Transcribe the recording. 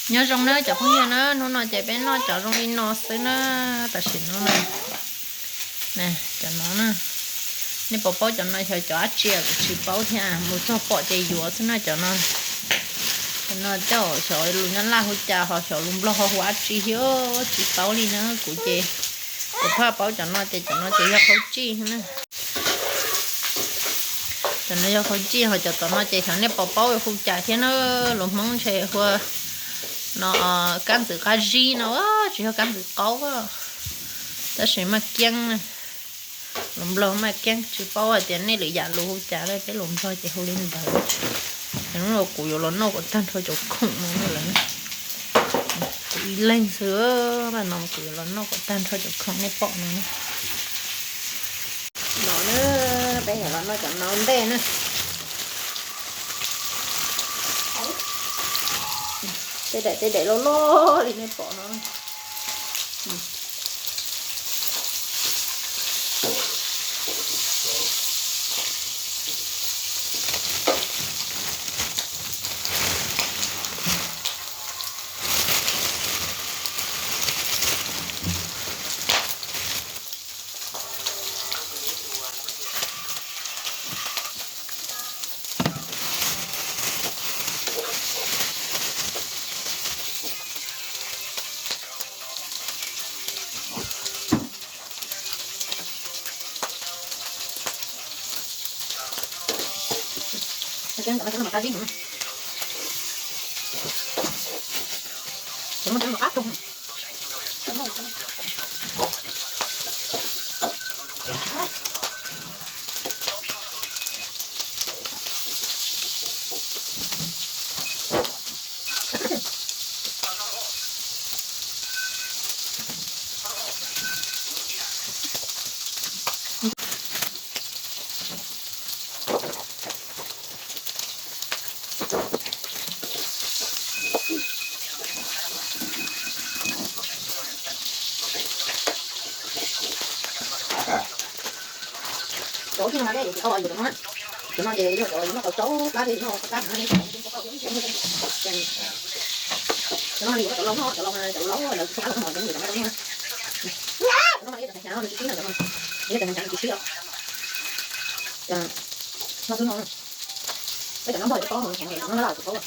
Nyob zoo na cov phooj ywg na, hnub no ces peb noj cov zoo li no xwb na. Tam sim no na, cov no na, nej puas paub cov no yog cov dab tsi kuv tsis paub thiab, mus txog pom ces yuav xwb na cov no. Cov no tej zaum xyov lus Nyab Laj hu cas ho xyov lus Nplog ho hu dab tsi thiab tsis paub li na. Kuv ces kuv pheej paub cov no ces cov no ces yog qhaub tsij na. Cov no yog qhaub tsij, ho cov tom no ces xyov nej puas paub hu cas thiab na. Lus Hmoob ntshe hu no kab ntxwv qab zib no, tsis yog kab ntxwv qaub, tab sis maj kiab na. Lus Nplog maj kiab, tsis paub hais tias nej lwm yam lus hu cas li, peb lus Nplog ces hu li ntawd. Ces hnub no kuv yuav los noj kom tag nrho cov khoom no lawm. Kuv ib leeg xwb, no kuv yuav los noj kom tag nrho cov khoom nej pom no na. No na, peb yuav los noj cov no ntej na. Tej daim tej daim loj loj li nej pom no. Cov ub txij no mas dej yuav tsis tau, yuav cov no, cov no ces yog cov yuav noj tau rau plab thiab yuav noj tau plab no. Cov no yuav cov laus noj, cov laus, cov laus lawv tsis tau plab los noj, cov no yuav cov no. Cov no mas yog cov hnyav hnyav no tsis sib no, cov no yog cov hnyav hnyav no tsis sib os. No xwb no. Peb cov no npog tsis paub, no lawm tsis paub.